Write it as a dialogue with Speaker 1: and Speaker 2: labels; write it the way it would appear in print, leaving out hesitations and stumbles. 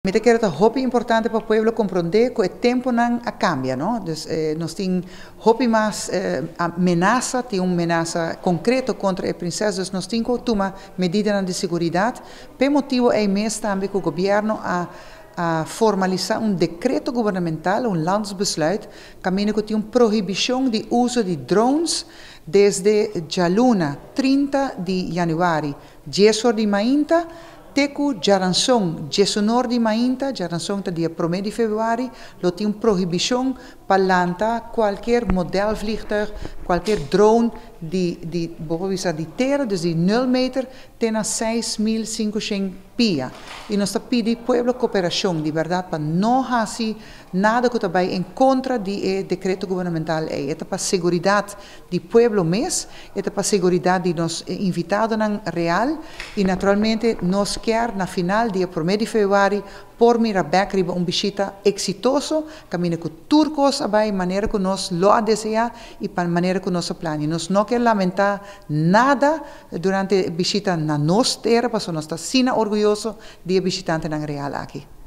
Speaker 1: Mi ta kere ta hopi importante pa pueblo komprondé ku e tempunan a kambia, no? Dus nos tin hopi mas menasa, tin un menasa konkreto kontra e prinses, dus nos tin ku tuma medidanan di seguridat. P'e motibu ei mes tambe ku gobièrnu a formalisá un dekreto gubernamental, un landsbesluit, kaminda ku tin un prohibishon di uso di drones desde djaluna 30 di yanüari, 10 or di mainta, te ku djaranson 11 or di mainta. Djaranson ta dia 1 di febrüari, lo tin un prohibishon pa lanta kualke modelvliegtuig, kualke drone di bo di tera, dus di 0 meter, te na 6.500 pia. I nos ta pidi pueblo koperashon, di berdat, pa no hasi nada ku ta bai en kontra di e dekreto gubernamental ei. Ta pa seguridat di pueblo mes, ta pa seguridat di nos invitadonan real i naturalmente nos ke na final dia 1 di febrüari por mira bèk riba un bishita eksitoso, kaminda ku tur kos a bai manera ku nos lo a deseá i pa manera ku nos a plania. Nos no ke lamentá nada durante e bishita na nos tera, pasobra nos ta asina orguyoso di e bishitantenan real aki.